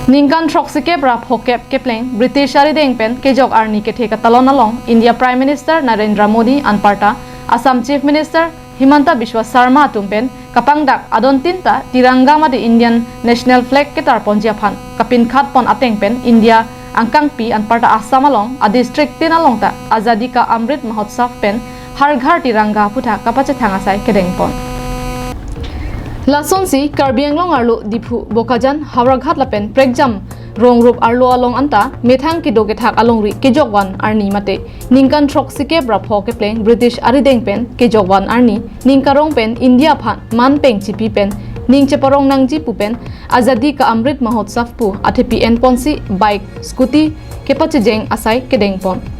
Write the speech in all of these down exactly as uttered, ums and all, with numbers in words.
Ningkan throksikep ra phokep kepleng British arideng pen kejok arni kethe katalon along India Prime Minister Narendra Modi anparta Assam Chief Minister Himanta Biswa Sarma atum pen kapangdak adontin ta Tiranga mate Indian National Flag ketarponji aphan kapinkhatpon ateng pen India angkangpi anparta Assam along a district tin along ta Azadi Ka Amrit Mahotsav pen Har Ghar Tiranga aputhak kapachethang asai kedengpon. Lasonsi Karbi Anglong arlo Diphu, Bokajan, Howraghat lapen prekjam rongrup arlo along anta methang kedo kethak alongri kejokvan arni mate ningkan throksikep ra pho kepleng British arideng pen kejokvan arni ning karong pen India aphan man peng chipi pen ning cheparong nangji pu pen Azadi Ka Amrit Mahotsav pu athepi enponsi bike, scooty kepachejeng asai kedengpon.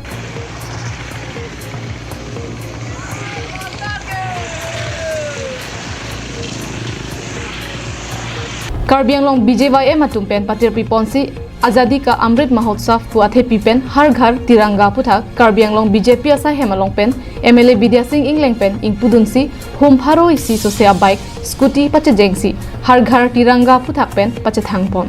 Karbi Anglong B J Y M atum pen patirpiponsi Azadi Ka Amrit Mahotsav pu athepi pen Har Ghar Tiranga aputhak Karbi Anglong B J P asaihem along pen M L A Bidya Sing Engleng pen ingpudunsi hum pharo isi sose a bike, scooty pachejengsi Har Ghar Tiranga aputhak pen pachethangpon.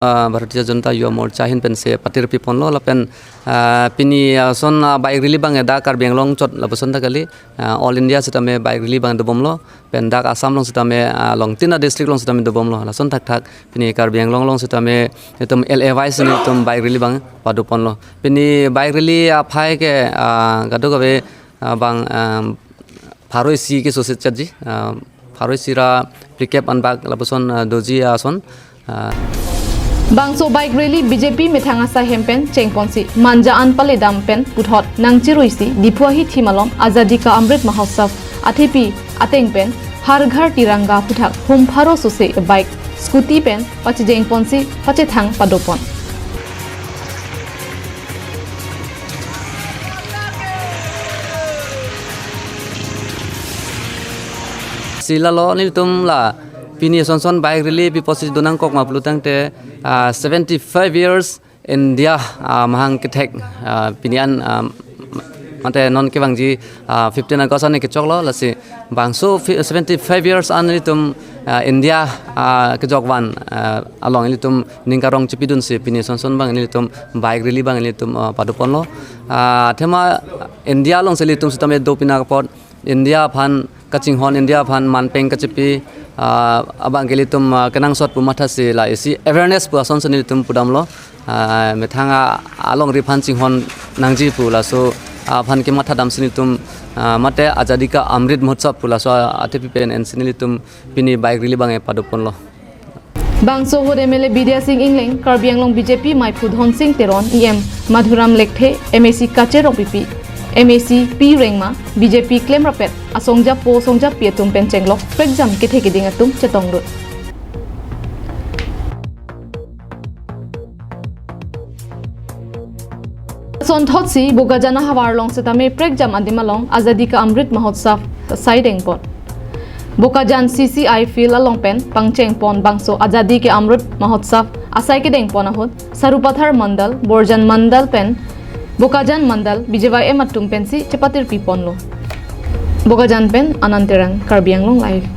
Ah, Bharatiya Janata Yuva Morcha ahin pensi patirpiponlo lapen, ah, pini, ah, ason, ah, bike rally abang dak Karbi Anglong chot lapuson ta kali, ah, All India sitame bike rally abang dobomlo pen dak Assam along sitame, ah, along tin a district along sitame dobomlo lason thakthak pini Karbi Anglong along sitame itum L A Y si nelitum bike rally abang padoponlo. Pini bike rally aphai ke, ah, kadokave, ah, bang, ah, pharo isi ke sose chatji, ah, pharo isi ra phlikep anbak lapuson, ah, doji ason, ah. Bangso bike rally B J P methang asaihem pen chengponsi manja an paledam pen puthot nangchiruisi Diphu ahithi malom Azadi Ka Amrit Mahotsav athepi ateng pen Har Ghar Tiranga aputhak hum pharo sose bike, scooty pen pachejengponsi pachethang padopon. Si lalo nelitum la pini sonson bike rally pi apotsi donangkok ma pulotangte, ah, seventy five years India, ah, mahang kethek, ah, pini an, ah, mate non kevangji, ah, fifteen August an kechoklo lasi bangso fi-, seventy five years an nelitum, ah, India, ah, kejokvan, ah, along nelitum ning karong chipidunsi pini sonson abang nelitum bike rally abang nelitum, ah, padoponlo. Ah, athema India alongsi nelitum sitame do pina apot India aphan kachinghon, India aphan man peng kachipi, ah, abang ke nelitum, ah, kenangsot pu mathasi la isi awareness pu asonsi nelitum pudamlo. Ah, methang a alongri aphan chinghon nangji pu laso aphan kemathadamsi nelitum, ah, mate Azadi Ka Amrit Mahotsav pu laso athepi pen ensi nelitum pini bike rally abang padoponlo. Bangso ahut M L A Bidya Sing Engleng, Karbi Anglong B J P maiphu Dhonsing Teron, E M Madhuram Lekthe, M A C Kache Rongpipi, M A C P Rengma, B J P klemrappet asongjapo songjapi atum pen chenglok prekjam kethe keding atum chetongdun. Sonthotsi Bokajan ahavar along sitame prekjam adim along Azadi Ka Amrit Mahotsav asai dengpon. Bokajan C C I field along pen pangchengpon bangso Azadi Ka Amrit Mahotsav asai kedengpon ahut Sarupathar Mandal, Borjan Mandal pen Bokajan Mandal B J Y M atum pensi chepatirpiponlo. Bokajan pen Anand Terang, Karbi Anglong Live.